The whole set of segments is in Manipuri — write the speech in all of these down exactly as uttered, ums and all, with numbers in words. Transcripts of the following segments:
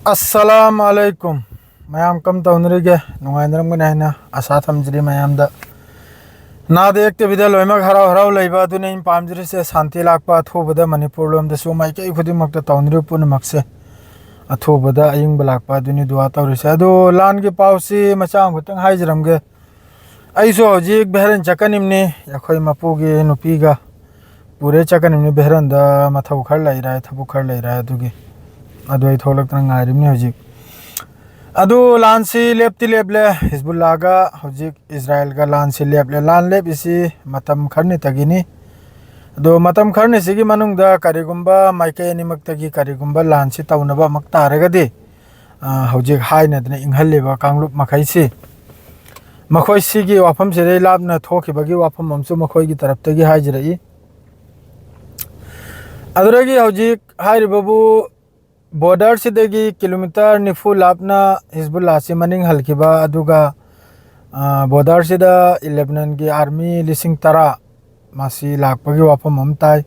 ꯑꯁꯂꯥꯝ ꯑꯂꯩꯀꯨꯝ꯫ ꯃꯌꯥꯝ ꯀꯝ ꯇꯧꯅꯔꯤꯒꯦ? ꯅꯨꯡꯉꯥꯏꯅꯔꯝꯒꯅꯤ ꯍꯥꯏꯅ ꯑꯁꯥ ꯊꯝꯖꯔꯤ ꯃꯌꯥꯝꯗ꯫ ꯅꯥꯗ ꯌꯦꯛꯇꯕꯤꯗ ꯂꯣꯏꯅꯃꯛ ꯍꯔꯥꯎ ꯍꯔꯥꯎ ꯂꯩꯕ ꯑꯗꯨꯅꯤ ꯑꯩꯅ ꯄꯥꯝꯖꯔꯤꯁꯦ꯫ ꯁꯥꯟꯇꯤ ꯂꯥꯛꯄ ꯑꯊꯨꯕꯗ ꯃꯅꯤꯄꯨꯔ ꯂꯣꯝꯗꯁꯨ ꯃꯥꯏꯀꯩ ꯈꯨꯗꯤꯡꯃꯛꯇ ꯇꯧꯅꯔꯤꯕ ꯄꯨꯝꯅꯃꯛꯁꯦ ꯑꯊꯨꯕꯗ ꯑꯌꯤꯡꯕ ꯂꯥꯛꯄ ꯑꯗꯨꯅꯤ ꯗꯨꯋꯥ ꯇꯧꯔꯤꯁꯦ꯫ ꯑꯗꯨ ꯂꯥꯟꯒꯤ ꯄꯥꯎꯁꯤ ꯃꯆꯥ ꯑꯃꯈꯛꯇꯪ ꯍꯥꯏꯖꯔꯝꯒꯦ꯫ ꯑꯩꯁꯨ ꯍꯧꯖꯤꯛ ꯚꯦꯔꯟ ꯆꯠꯀꯅꯤꯕꯅꯤ, ꯑꯩꯈꯣꯏ ꯃꯄꯨꯒꯤ ꯅꯨꯄꯤꯒ ꯄꯨꯔꯦ ꯆꯠꯀꯅꯤꯕꯅꯤ꯫ ꯚꯦꯔꯟꯗ ꯃꯊꯧ ꯈꯔ ꯂꯩꯔꯦ, ꯊꯕꯛ ꯈꯔ ꯂꯩꯔꯦ, ꯑꯗꯨꯒꯤ ꯑꯗꯨ ꯑꯩ ꯊꯣꯛꯂꯛꯇꯅ ꯉꯥꯏꯔꯤꯕꯅꯤ ꯍꯧꯖꯤꯛ꯫ ꯑꯗꯨ ꯂꯥꯟꯁꯤ ꯂꯦꯞꯇꯤ ꯂꯦꯞꯂꯦ꯫ ꯍꯤꯖꯕꯨꯜꯂꯥꯒ ꯍꯧꯖꯤꯛ ꯏꯖꯔꯥꯏꯜꯒ ꯂꯥꯟꯁꯤ ꯂꯦꯞꯂꯦ꯫ ꯂꯥꯟ ꯂꯦꯞꯂꯤꯁꯤ ꯃꯇꯝ ꯈꯔꯅꯤꯇꯒꯤꯅꯤ꯫ ꯑꯗꯣ ꯃꯇꯝ ꯈꯔꯅꯤꯁꯤꯒꯤ ꯃꯅꯨꯡꯗ ꯀꯔꯤꯒꯨꯝꯕ ꯃꯥꯏꯀꯩ ꯑꯅꯤꯃꯛꯇꯒꯤ ꯀꯔꯤꯒꯨꯝꯕ ꯂꯥꯟꯁꯤ ꯇꯧꯅꯕ ꯑꯃꯨꯛ ꯇꯥꯔꯒꯗꯤ, ꯑ, ꯍꯧꯖꯤꯛ ꯍꯥꯏꯅꯗꯅ ꯏꯪꯍꯜꯂꯤꯕ ꯀꯥꯡꯂꯨꯞ ꯃꯈꯩꯁꯤ, ꯃꯈꯣꯏ ꯁꯤꯒꯤ ꯋꯥꯐꯝꯁꯤꯗꯩ ꯂꯥꯞꯅ ꯊꯣꯛꯈꯤꯕꯒꯤ ꯋꯥꯐꯝ ꯑꯃꯁꯨ ꯃꯈꯣꯏꯒꯤ ꯇꯔꯞꯇꯒꯤ ꯍꯥꯏꯖꯔꯛꯏ꯫ ꯑꯗꯨꯗꯒꯤ ꯍꯧꯖꯤꯛ ꯍꯥꯏꯔꯤꯕꯕꯨ ꯕꯣꯔꯗꯔꯁꯤꯗꯒꯤ ꯀꯤꯂꯣꯃꯤꯇꯔ ꯅꯤꯐꯨ ꯂꯥꯞꯅ ꯍꯤꯖꯕꯨꯜꯂꯥꯁꯤ ꯃꯅꯤꯡ ꯍꯜꯈꯤꯕ, ꯑꯗꯨꯒ, ꯑ, ꯕꯣꯔꯗꯔꯁꯤꯗ ꯂꯦꯕꯅꯟꯒꯤ ꯑꯥꯔꯃꯤ ꯂꯤꯁꯤꯡ ꯇꯔꯥ ꯃꯁꯤ ꯂꯥꯛꯄꯒꯤ ꯋꯥꯐꯝ ꯑꯃ ꯇꯥꯏ꯫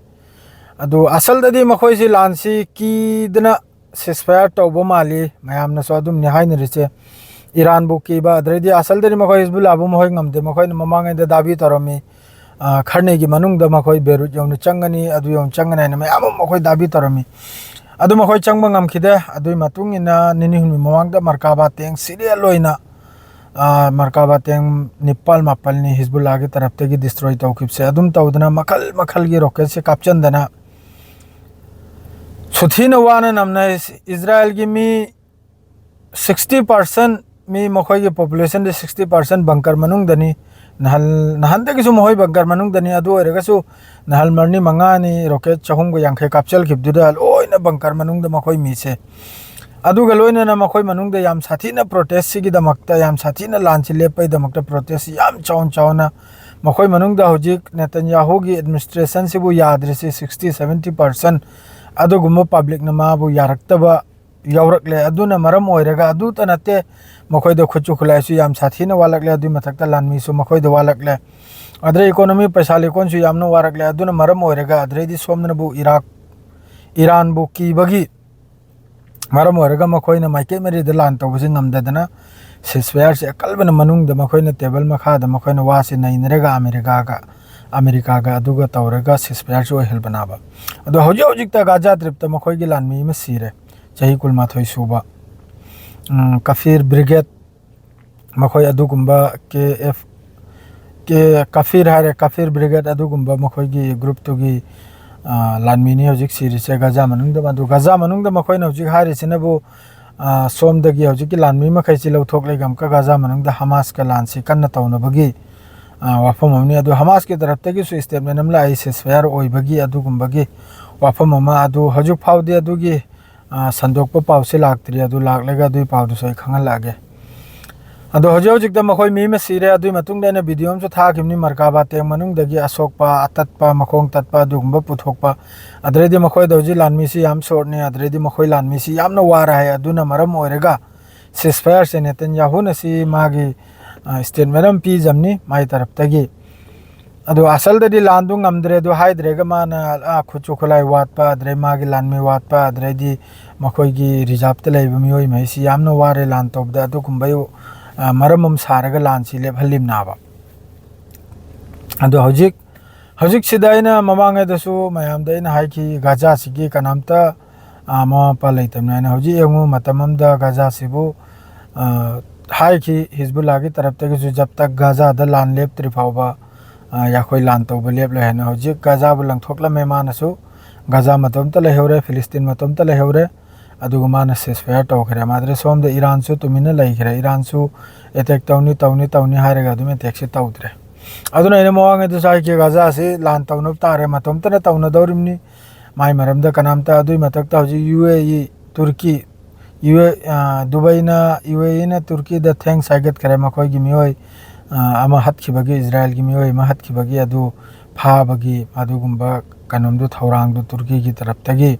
ꯑꯗꯨ ꯑꯁꯜꯗꯗꯤ ꯃꯈꯣꯏꯁꯤ ꯂꯥꯟꯁꯤ ꯀꯤꯗꯅ ceasefire ꯇꯧꯕ ꯃꯥꯜꯂꯤ, ꯃꯌꯥꯝꯅꯁꯨ ꯑꯗꯨꯝꯅꯤ ꯍꯥꯏꯅꯔꯤꯁꯦ꯫ ꯏꯔꯥꯟꯕꯨ ꯀꯤꯕ, ꯑꯗꯩꯗꯤ ꯑꯁꯜꯗꯗꯤ ꯃꯈꯣꯏ ꯍꯤꯖꯕꯨꯜꯂꯥꯕꯨ ꯃꯈꯣꯏ ꯉꯝꯗꯦ꯫ ꯃꯈꯣꯏꯅ ꯃꯃꯥꯡꯉꯩꯗ ꯗꯥꯕꯤ ꯇꯧꯔꯝꯃꯤ, ꯑ, ꯈꯔꯅꯤꯒꯤ ꯃꯅꯨꯡꯗ ꯃꯈꯣꯏ ꯕꯦꯔꯨꯠ ꯌꯧꯅ ꯆꯪꯒꯅꯤ, ꯑꯗꯨ ꯌꯧꯅ ꯆꯪꯒꯅꯤ ꯍꯥꯏꯅ ꯃꯌꯥꯝ ꯑꯃ ꯃꯈꯣꯏ ꯗꯥꯕꯤ ꯇꯧꯔꯝꯃꯤ꯫ ꯑꯗꯨ ꯃꯈꯣꯏ ꯆꯪꯕ ꯉꯝꯈꯤꯗꯦ꯫ ꯑꯗꯨꯒꯤ ꯃꯇꯨꯡ ꯏꯟꯅ ꯅꯤꯅꯤ ꯍꯨꯝꯅꯤ ꯃꯃꯥꯡꯗ ꯃꯔꯀꯥꯕꯥ ꯇꯦꯡ serial ꯑꯣꯏꯅ, ꯑ, ꯃꯔꯀꯥꯕꯥ ꯇꯦꯡ ꯅꯤꯄꯥꯜ ꯃꯥꯄꯜꯅꯤ ꯍꯤꯖꯕꯨꯜꯂꯥꯒꯤ ꯇꯔꯞꯇꯒꯤ destroy ꯇꯧꯈꯤꯕꯁꯦ꯫ ꯑꯗꯨꯝ ꯇꯧꯗꯅ ꯃꯈꯜ ꯃꯈꯜꯒꯤ rocketꯁꯦ ꯀꯥꯞꯆꯟꯗꯅ ꯁꯨꯊꯤꯅ ꯋꯥꯅ ꯅꯝꯅꯩ꯫ ꯏꯖꯔꯥꯏꯜꯒꯤ ꯃꯤ sixty percent, ꯃꯤ ꯃꯈꯣꯏꯒꯤ populationꯗꯤ sixty percent bunker ꯃꯅꯨꯡꯗꯅꯤ꯫ ꯅꯍꯥꯟ, ꯅꯍꯥꯟꯗꯒꯤꯁꯨ ꯃꯈꯣꯏ bunker ꯃꯅꯨꯡꯗꯅꯤ꯫ ꯑꯗꯨ ꯑꯣꯏꯔꯒꯁꯨ ꯅꯍꯥꯟ ꯃꯔꯅꯤ ꯃꯉꯥꯅꯤ rocket ꯆꯍꯨꯝꯒ ꯌꯥꯡꯈꯩ ꯀꯥꯞꯆꯜꯈꯤꯕꯗꯨꯗ ꯂꯣꯏꯅ bunker ꯃꯅꯨꯡꯗ ꯃꯈꯣꯏ ꯃꯤꯁꯦ꯫ ꯑꯗꯨꯒ ꯂꯣꯏꯅꯅ ꯃꯈꯣꯏ ꯃꯅꯨꯡꯗ ꯌꯥꯝ ꯁꯥꯊꯤꯅ protestꯁꯤꯒꯤꯗꯃꯛꯇ, ꯌꯥꯝ ꯁꯥꯊꯤꯅ ꯂꯥꯟꯁꯤ ꯂꯦꯞꯄꯒꯤꯗꯃꯛꯇ protest ꯌꯥꯝ ꯆꯥꯎꯅ ꯆꯥꯎꯅ ꯃꯈꯣꯏ ꯃꯅꯨꯡꯗ ꯍꯧꯖꯤꯛ ꯅꯦꯇꯟꯌꯥꯍꯨꯒꯤ administrationꯁꯤꯕꯨ ꯌꯥꯗ꯭ꯔꯤꯁꯤ sixty seventy percent ꯑꯗꯨꯒꯨꯝꯕ publicꯅ ꯃꯥꯕꯨ ꯌꯥꯔꯛꯇꯕ ꯌꯥꯎꯔꯛꯂꯦ꯫ ꯑꯗꯨꯅ ꯃꯔꯝ ꯑꯣꯏꯔꯒ ꯑꯗꯨꯇ ꯅꯠꯇꯦ, ꯃꯈꯣꯏꯗ ꯈꯨꯠꯁꯨ ꯈꯨꯠꯂꯥꯏꯁꯨ ꯌꯥꯝ ꯁꯥꯊꯤꯅ ꯋꯥꯠꯂꯛꯂꯦ꯫ ꯑꯗꯨꯒꯤ ꯃꯊꯛꯇ ꯂꯥꯟꯃꯤꯁꯨ ꯃꯈꯣꯏꯗ ꯋꯥꯠꯂꯛꯂꯦ꯫ ꯑꯗꯩ economy, ꯄꯩꯁꯥ ꯂꯩꯀꯣꯟꯁꯨ ꯌꯥꯝꯅ ꯋꯥꯔꯛꯂꯦ꯫ ꯑꯗꯨꯅ ꯃꯔꯝ ꯑꯣꯏꯔꯒ ꯑꯗꯩꯗꯤ ꯁꯣꯝꯗꯅꯕꯨ ꯏꯔꯥꯛ, ꯏꯔꯥꯟꯕꯨ ꯀꯤꯕꯒꯤ ꯃꯔꯝ ꯑꯣꯏꯔꯒ ꯃꯈꯣꯏꯅ ꯃꯥꯏꯀꯩ ꯃꯔꯤꯗ ꯂꯥꯟ ꯇꯧꯕꯁꯤ ꯉꯝꯗꯗꯅ ceasefire-ꯁꯤ ꯑꯀꯜꯕꯅ ꯃꯅꯨꯡꯗ ꯃꯈꯣꯏꯅ table ꯃꯈꯥꯗ ꯃꯈꯣꯏꯅ ꯋꯥꯁꯤ ꯅꯩꯅꯔꯒ ꯑꯃꯦꯔꯤꯀꯥꯒ, ꯑꯃꯦꯔꯤꯀꯥꯒ ꯑꯗꯨꯒ ꯇꯧꯔꯒ ceasefire-ꯁꯤ ꯑꯣꯏꯍꯜꯕꯅꯦꯕ꯫ ꯑꯗꯣ ꯍꯧꯖꯤꯛ ꯍꯧꯖꯤꯛꯇ Gaza Strip-ꯇ ꯃꯈꯣꯏꯒꯤ ꯂꯥꯟꯃꯤ ꯑꯃ ꯁꯤꯔꯦ, ꯆꯍꯤ ꯀꯨꯟꯃꯥꯊꯣꯏ ꯁꯨꯕ, ꯎꯝ, ꯀꯐꯤꯔ ꯕ꯭ꯔꯤꯒꯦꯗ, ꯃꯈꯣꯏ ꯑꯗꯨꯒꯨꯝꯕ ꯀꯦ ꯑꯦꯐ, ꯀꯦ, ꯀꯐꯤꯔ ꯍꯥꯏꯔꯦ, ꯀꯐꯤꯔ ꯕ꯭ꯔꯤꯒꯦꯗ ꯑꯗꯨꯒꯨꯝꯕ ꯃꯈꯣꯏꯒꯤ group-ꯇꯨꯒꯤ, ꯑ, ꯂꯥꯟꯃꯤꯅꯤ ꯍꯧꯖꯤꯛ ꯁꯤꯔꯤꯁꯦ ꯒꯖꯥ ꯃꯅꯨꯡꯗ꯫ ꯑꯗꯨ ꯒꯖꯥ ꯃꯅꯨꯡꯗ ꯃꯈꯣꯏꯅ ꯍꯧꯖꯤꯛ ꯍꯥꯏꯔꯤꯁꯤꯅꯕꯨ, ꯑ, ꯁꯣꯝꯗꯒꯤ ꯍꯧꯖꯤꯛꯀꯤ ꯂꯥꯟꯃꯤ ꯃꯈꯩꯁꯤ ꯂꯧꯊꯣꯛꯂꯒ ꯑꯃꯨꯛꯀ ꯒꯖꯥ ꯃꯅꯨꯡꯗ ꯍꯃꯥꯁꯀ ꯂꯥꯟꯁꯤ ꯀꯟꯅ ꯇꯧꯅꯕꯒꯤ, ꯑ, ꯋꯥꯐꯝ ꯑꯃꯅꯤ꯫ ꯑꯗꯨ ꯍꯃꯥꯁꯀꯤ ꯇꯔꯞꯇꯒꯤꯁꯨ statement ꯑꯃ ꯂꯥꯛꯏ, ceasefire ꯑꯣꯏꯕꯒꯤ ꯑꯗꯨꯒꯨꯝꯕꯒꯤ ꯋꯥꯐꯝ ꯑꯃ꯫ ꯑꯗꯨ ꯍꯧꯖꯤꯛ ꯐꯥꯎꯗꯤ ꯑꯗꯨꯒꯤ, ꯑ, ꯁꯟꯗꯣꯛꯄ ꯄꯥꯎꯁꯤ ꯂꯥꯛꯇ꯭ꯔꯤ꯫ ꯑꯗꯨ ꯂꯥꯛꯂꯒ ꯑꯗꯨꯒꯤ ꯄꯥꯎꯗꯨꯁꯨ ꯑꯩ ꯈꯪꯍꯜꯂꯛꯑꯒꯦ꯫ ꯑꯗꯣ ꯍꯧꯖꯤꯛ ꯍꯧꯖꯤꯛꯇ ꯃꯈꯣꯏ ꯃꯤ ꯑꯃ ꯁꯤꯔꯦ꯫ ꯑꯗꯨꯒꯤ ꯃꯇꯨꯡꯗ ꯑꯩꯅ video ꯑꯃꯁꯨ ꯊꯥꯈꯤꯕꯅꯤ, ꯃꯔꯀꯥꯕꯥ tank ꯃꯅꯨꯡꯗꯒꯤ ꯑꯁꯣꯛꯄ, ꯑꯇꯠꯄ, ꯃꯈꯣꯡ ꯇꯠꯄ ꯑꯗꯨꯒꯨꯝꯕ ꯄꯨꯊꯣꯛꯄ꯫ ꯑꯗꯨꯗꯩꯗꯤ ꯃꯈꯣꯏꯗ ꯍꯧꯖꯤꯛ ꯂꯥꯟꯃꯤꯁꯤ ꯌꯥꯝ short-ꯅꯦ, ꯑꯗꯨꯗꯩꯗꯤ ꯃꯈꯣꯏ ꯂꯥꯟꯃꯤꯁꯤ ꯌꯥꯝꯅ ꯋꯥꯔꯦ ꯍꯥꯏ꯫ ꯑꯗꯨꯅ ꯃꯔꯝ ꯑꯣꯏꯔꯒ ceasefire-ꯁꯦ ꯅꯦꯇꯟꯌꯥꯍꯨꯅ ꯁꯤ ꯃꯥꯒꯤ, ꯑ, statement ꯑꯃ ꯄꯤꯖꯕꯅꯤ ꯃꯥꯒꯤ ꯇꯔꯞꯇꯒꯤ꯫ ꯑꯗꯨ ꯑꯁꯜꯗꯗꯤ ꯂꯥꯟꯗꯨ ꯉꯝꯗ꯭ꯔꯦ, ꯑꯗꯨ ꯍꯥꯏꯗ꯭ꯔꯦꯒ ꯃꯥꯅ, ꯑꯥ, ꯈꯨꯠꯁꯨ ꯈꯨꯠꯂꯥꯏ ꯋꯥꯠꯄ, ꯑꯗꯨꯗꯩ ꯃꯥꯒꯤ ꯂꯥꯟꯃꯤ ꯋꯥꯠꯄ, ꯑꯗꯨꯗꯩꯗꯤ ꯃꯈꯣꯏꯒꯤ reserve-ꯇ ꯂꯩꯕ ꯃꯤꯑꯣꯏ ꯃꯈꯩꯁꯤ ꯌꯥꯝꯅ ꯋꯥꯔꯦ ꯂꯥꯟ ꯇꯧꯕꯗ, ꯑꯗꯨꯒꯨꯝꯕ, ꯑ, ꯃꯔꯝ ꯑꯃ ꯁꯥꯔꯒ ꯂꯥꯟꯁꯤ ꯂꯦꯞꯍꯜꯂꯤꯕꯅꯦꯕ꯫ ꯑꯗꯣ ꯍꯧꯖꯤꯛ, ꯍꯧꯖꯤꯛꯁꯤꯗ ꯑꯩꯅ ꯃꯃꯥꯡꯉꯩꯗꯁꯨ ꯃꯌꯥꯝꯗ ꯑꯩꯅ ꯍꯥꯏꯈꯤ, ꯒꯖꯥꯁꯤꯒꯤ ꯀꯅꯥꯝꯇ, ꯑ, ꯃꯃꯥ ꯃꯄꯥ ꯂꯩꯇꯕꯅꯤ ꯍꯥꯏꯅ꯫ ꯍꯧꯖꯤꯛ ꯌꯦꯡꯉꯨ, ꯃꯇꯝ ꯑꯃꯗ ꯒꯖꯥꯁꯤꯕꯨ, ꯑ, ꯍꯥꯏꯈꯤ ꯍꯤꯖꯕꯨꯜꯂꯥꯒꯤ ꯇꯔꯞꯇꯒꯤꯁꯨ, "ꯖꯕ ꯇꯛ ꯒꯖꯥꯗ ꯂꯥꯟ ꯂꯦꯞꯇ꯭ꯔꯤ ꯐꯥꯎꯕ, ꯑ, ꯑꯩꯈꯣꯏ ꯂꯥꯟ ꯇꯧꯕ ꯂꯦꯞꯂꯣꯏ" ꯍꯥꯏꯅ꯫ ꯍꯧꯖꯤꯛ ꯒꯖꯥꯕꯨ ꯂꯪꯊꯣꯛꯂꯝꯃꯦ ꯃꯥꯅꯁꯨ꯫ ꯒꯖꯥ ꯃꯇꯣꯝꯇ ꯂꯩꯍꯧꯔꯦ, ꯐꯤꯂꯤꯁꯇꯤꯟ ꯃꯇꯣꯝꯇ ꯂꯩꯍꯧꯔꯦ꯫ ꯑꯗꯨꯒ ꯃꯥꯅ ceasefire ꯇꯧꯈ꯭ꯔꯦ꯫ ꯃꯥꯗ꯭ꯔꯦ ꯁꯣꯝꯗ ꯏꯔꯥꯟꯁꯨ ꯇꯨꯃꯤꯟꯅ ꯂꯩꯈ꯭ꯔꯦ꯫ ꯏꯔꯥꯟꯁꯨ attack ꯇꯧꯅꯤ, ꯇꯧꯅꯤ, ꯇꯧꯅꯤ ꯍꯥꯏꯔꯒ ꯑꯗꯨꯝ attack-ꯁꯤ ꯇꯧꯗ꯭ꯔꯦ꯫ ꯑꯗꯨꯅ ꯑꯩꯅ ꯃꯃꯥꯡꯉꯩꯗꯁꯨ ꯍꯥꯏꯈꯤ, ꯒꯖꯥꯁꯤ ꯂꯥꯟ ꯇꯧꯅꯕ ꯇꯥꯔꯦ, ꯃꯇꯣꯝꯇꯅ ꯇꯧꯅꯗꯧꯔꯤꯕꯅꯤ꯫ ꯃꯥꯏ ꯃꯔꯝꯗ ꯀꯅꯥꯝꯇ, ꯑꯗꯨꯏ ꯃꯊꯛꯇ ꯍꯧꯖꯤꯛ ꯌꯨ ꯑꯦ ꯏ, ꯇꯨꯔꯀꯤ, ꯌꯨ ꯑꯦ, ꯑ, ꯗꯨꯕꯩꯅ, ꯌꯨ ꯑꯦ ꯏꯅ ꯇꯨꯔꯀꯤꯗ thanks ꯍꯥꯏꯒꯠꯈ꯭ꯔꯦ, ꯃꯈꯣꯏꯒꯤ ꯃꯤꯑꯣꯏ, ꯑ, ꯑꯃ ꯍꯠꯈꯤꯕꯒꯤ, ꯏꯖꯔꯥꯏꯜꯒꯤ ꯃꯤꯑꯣꯏ ꯑꯃ ꯍꯠꯈꯤꯕꯒꯤ ꯑꯗꯨ ꯐꯥꯕꯒꯤ ꯑꯗꯨꯒꯨꯝꯕ ꯀꯩꯅꯣꯝꯗꯨ, ꯊꯧꯔꯥꯡꯗꯨ ꯇꯨꯔꯀꯤꯒꯤ ꯇꯔꯞꯇꯒꯤ,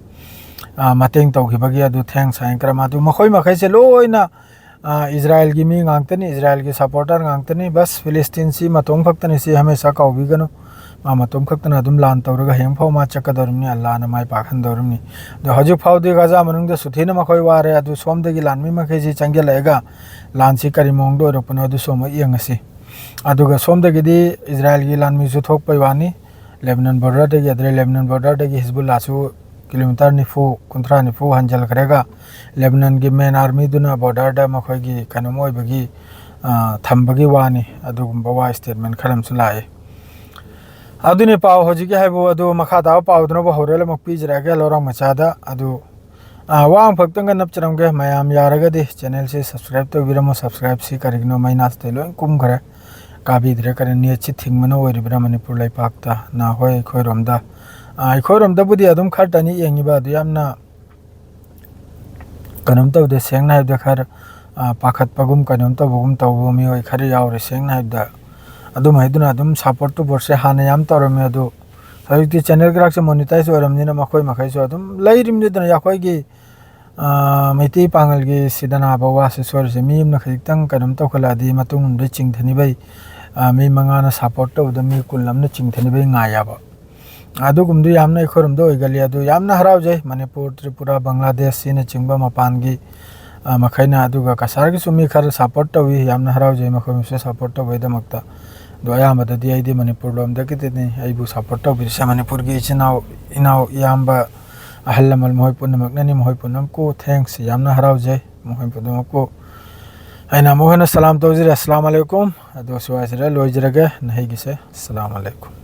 ꯑ, ꯃꯇꯦꯡ ꯇꯧꯈꯤꯕꯒꯤ ꯑꯗꯨ thanks ꯍꯥꯏꯈ꯭ꯔꯦ꯫ ꯃꯗꯨ ꯃꯈꯣꯏ ꯃꯈꯩꯁꯦ ꯂꯣꯏꯅ, ꯑ, ꯏꯖꯔꯥꯏꯜꯒꯤ ꯃꯤ ꯉꯥꯛꯇꯅꯤ, ꯏꯖꯔꯥꯏꯜꯒꯤ supporter ꯉꯥꯛꯇꯅꯤ꯫ ꯕꯁ ꯐꯤꯂꯤꯁꯇꯤꯟꯁꯤ ꯃꯇꯣꯝ ꯈꯛꯇꯅꯤ, ꯁꯤ ꯍꯃꯦꯁꯥ ꯀꯥꯎꯕꯤꯒꯅꯨ꯫ ꯃꯥ ꯃꯇꯣꯝ ꯈꯛꯇꯅ ꯑꯗꯨꯝ ꯂꯥꯟ ꯇꯧꯔꯒ ꯍꯌꯦꯡ ꯐꯥꯎ ꯃꯥ ꯆꯠꯀꯗꯧꯔꯤꯕꯅꯤ, ꯑꯜꯂꯥꯅ ꯃꯥꯏ ꯄꯥꯛꯍꯟꯗꯧꯔꯤꯕꯅꯤ꯫ ꯑꯗꯣ ꯍꯧꯖꯤꯛ ꯐꯥꯎꯗꯤ ꯒꯥꯖꯥ ꯃꯅꯨꯡꯗ ꯁꯨꯊꯤꯅ ꯃꯈꯣꯏ ꯋꯥꯔꯦ꯫ ꯑꯗꯨ ꯁꯣꯝꯗꯒꯤ ꯂꯥꯟꯃꯤ ꯃꯈꯩꯁꯤ ꯆꯪꯁꯤꯜꯂꯛꯑꯒ ꯂꯥꯟꯁꯤ ꯀꯔꯤ ꯃꯑꯣꯡꯗ ꯑꯣꯏꯔꯛꯄꯅꯣ ꯑꯗꯨꯁꯨ ꯑꯃꯨꯛ ꯌꯦꯡꯉꯁꯤ꯫ ꯑꯗꯨꯒ ꯁꯣꯝꯗꯒꯤꯗꯤ ꯏꯖꯔꯥꯏꯜꯒꯤ ꯂꯥꯟꯃꯤꯁꯨ ꯊꯣꯛꯄꯩ ꯋꯥꯅꯤ, ꯂꯦꯕꯅꯟ ꯕꯣꯔꯗꯔꯗꯒꯤ, ꯑꯗꯨꯗꯩ ꯂꯦꯕꯅꯟ ꯕꯣꯔꯗꯔꯗꯒꯤ ꯍꯤꯖꯕꯨꯜꯂꯥꯁꯨ ꯀꯤꯂꯣꯃꯤꯇꯔ ꯅꯤꯐꯨ, ꯀꯨꯟꯊ꯭ꯔꯥ ꯅꯤꯐꯨ ꯍꯟꯖꯤꯜꯈ꯭ꯔꯒ ꯂꯦꯕꯅꯟꯒꯤ ꯃꯦꯟ ꯑꯥꯔꯃꯤꯗꯨꯅ ꯕꯣꯔꯗꯔꯗ ꯃꯈꯣꯏꯒꯤ ꯀꯩꯅꯣꯝ ꯑꯣꯏꯕꯒꯤ, ꯑ, ꯊꯝꯕꯒꯤ ꯋꯥꯅꯤ꯫ ꯑꯗꯨꯒꯨꯝꯕ ꯋꯥ ꯁ꯭ꯇꯦꯠꯃꯦꯟ ꯈꯔ ꯑꯃꯁꯨ ꯂꯥꯛꯏ꯫ ꯑꯗꯨꯅꯤ ꯄꯥꯎ ꯍꯧꯖꯤꯛꯀꯤ ꯍꯥꯏꯕꯨ꯫ ꯑꯗꯨ ꯃꯈꯥ ꯇꯥꯕ ꯄꯥꯎꯗꯨꯅꯕꯨ ꯍꯣꯔꯦꯟ ꯑꯃꯨꯛ ꯄꯤꯖꯔꯛꯑꯒꯦ ꯂꯧꯔꯥꯡ ꯃꯆꯥꯗ꯫ ꯑꯗꯨ, ꯑ, ꯋꯥ ꯑꯃꯈꯛꯇꯪꯒ ꯅꯞꯆꯔꯝꯒꯦ, ꯃꯌꯥꯝ ꯌꯥꯔꯒꯗꯤ ꯆꯦꯅꯦꯜꯁꯤ ꯁꯕꯁꯀ꯭ꯔꯥꯏꯕ ꯇꯧꯕꯤꯔꯝꯃꯣ꯫ ꯁꯕꯁꯀ꯭ꯔꯥꯏꯕꯁꯤ ꯀꯔꯤꯒꯤꯅꯣ ꯃꯩꯅꯥꯁꯤꯗ ꯂꯣꯏ ꯀꯨꯝꯈ꯭ꯔꯦ, ꯀꯥꯕꯤꯗ꯭ꯔꯦ꯫ ꯀꯔꯤ ꯅꯦꯠꯁꯤ ꯊꯤꯡꯕꯅ ꯑꯣꯏꯔꯤꯕ꯭ꯔꯥ ꯃꯅꯤꯄꯨꯔ ꯂꯩꯄꯥꯛꯇ? ꯅꯍꯥꯟꯈꯣꯏ ꯑꯩꯈꯣꯏꯔꯣꯝꯗ, ꯑ, ꯑꯩꯈꯣꯏꯔꯣꯝꯗꯕꯨꯗꯤ ꯑꯗꯨꯝ ꯈꯔꯇꯅꯤ ꯌꯦꯡꯉꯤꯕ, ꯑꯗꯨ ꯌꯥꯝꯅ ꯀꯩꯅꯣꯝ ꯇꯧꯗꯦ꯫ ꯁꯦꯡꯅ ꯍꯥꯏꯕꯗ ꯈꯔ, ꯑ, ꯄꯥꯈꯠꯄꯒꯨꯝ ꯀꯩꯅꯣꯝ ꯇꯧꯕꯒꯨꯝ ꯇꯧꯕ ꯃꯤꯑꯣꯏ ꯈꯔ ꯌꯥꯎꯔꯦ꯫ ꯁꯦꯡꯅ ꯍꯥꯏꯕꯗ ꯑꯗꯨꯝ ꯍꯥꯏꯗꯨꯅ ꯑꯗꯨꯝ ꯁꯞꯄꯣꯔꯠ ꯇꯨ ꯕꯣꯔꯠꯁꯦ ꯍꯥꯟꯅ ꯌꯥꯝ ꯇꯧꯔꯝꯃꯦ, ꯑꯗꯨ ꯍꯧꯖꯤꯛꯇꯤ ꯆꯦꯅꯦꯜ ꯈꯔꯁꯦ ꯃꯣꯅꯤꯇꯥꯏꯁ ꯑꯣꯏꯔꯝꯅꯤꯅ ꯃꯈꯣꯏ ꯃꯈꯩꯁꯨ ꯑꯗꯨꯝ ꯂꯩꯔꯤꯕꯅꯤꯗꯅ꯫ ꯑꯩꯈꯣꯏꯒꯤ, ꯑ, ꯃꯩꯇꯩ ꯄꯥꯉꯜꯒꯤ ꯁꯤꯗ ꯅꯥꯕ ꯋꯥꯁꯦ ꯁꯣꯏꯔꯤꯁꯦ ꯃꯤ ꯑꯃꯅ ꯈꯖꯤꯛꯇꯪ ꯀꯩꯅꯣꯝ ꯇꯧꯈꯠꯂꯛꯑꯗꯤ ꯃꯇꯨꯡ ꯑꯃꯗ ꯆꯤꯡꯊꯅꯤꯕꯩ, ꯑ, ꯃꯤ ꯃꯉꯥꯅ ꯁꯞꯄꯣꯔꯠ ꯇꯧꯕꯗ ꯃꯤ ꯀꯨꯟ ꯑꯃꯅ ꯆꯤꯡꯊꯅꯤꯕꯩ ꯉꯥꯏ ꯌꯥꯕ꯫ ꯑꯗꯨꯒꯨꯝꯕꯗꯨ ꯌꯥꯝꯅ ꯑꯩꯈꯣꯏꯔꯣꯝꯗ ꯑꯣꯏꯒꯜꯂꯤ꯫ ꯑꯗꯨ ꯌꯥꯝꯅ ꯍꯔꯥꯎꯖꯩ꯫ ꯃꯅꯤꯄꯨꯔ, ꯇ꯭ꯔꯤꯄꯨꯔꯥ, ꯕꯪꯒ꯭ꯂꯥꯗꯦꯁ ꯑꯁꯤꯅꯆꯤꯡꯕ ꯃꯄꯥꯟꯒꯤ, ꯑ, ꯃꯈꯩꯅ, ꯑꯗꯨꯒ ꯀꯁꯥꯔꯒꯤꯁꯨ ꯃꯤ ꯈꯔ ꯁꯞꯄꯣꯔꯠ ꯇꯧꯏ꯫ ꯌꯥꯝꯅ ꯍꯔꯥꯎꯖꯩ ꯃꯈꯣꯏ ꯃꯁꯦ ꯁꯞꯄꯣꯔꯠ ꯇꯧꯕꯒꯤꯗꯃꯛꯇ꯫ ꯑꯗꯣ ꯑꯌꯥꯝꯕꯗꯗꯤ ꯑꯩꯗꯤ ꯃꯅꯤꯄꯨꯔ ꯂꯣꯝꯗꯒꯤꯗꯤꯅꯤ꯫ ꯑꯩꯕꯨ ꯁꯞꯄꯣꯔꯠ ꯇꯧꯕꯤꯔꯤꯁꯦ ꯃꯅꯤꯄꯨꯔꯒꯤ ꯏꯆꯤꯟ ꯏꯅꯥꯎ, ꯏꯅꯥꯎ, ꯏꯌꯥꯝꯕ, ꯑꯍꯜ ꯂꯃꯟ ꯃꯈꯣꯏ ꯄꯨꯝꯅꯃꯛꯅꯅꯤ꯫ ꯃꯈꯣꯏ ꯄꯨꯝꯅꯃꯛꯄꯨ ꯊꯦꯡꯛꯁ, ꯌꯥꯝꯅ ꯍꯔꯥꯎꯖꯩ ꯃꯈꯣꯏ ꯄꯨꯝꯅꯃꯛꯄꯨ꯫ ꯑꯩꯅ ꯑꯃꯨꯛ ꯍꯟꯅ ꯁꯂꯥꯝ ꯇꯧꯖꯔꯤ, ꯑꯁꯂꯥꯝ ꯑꯂꯩꯀꯨꯝ꯫ ꯑꯗꯣ ꯁ꯭ꯋꯥꯏꯁꯤꯗ ꯂꯣꯏꯖꯔꯒꯦ ꯅꯍꯩꯒꯤꯁꯦ꯫ ꯑꯁꯂꯥꯝ ꯑꯂꯩꯀꯨꯝ꯫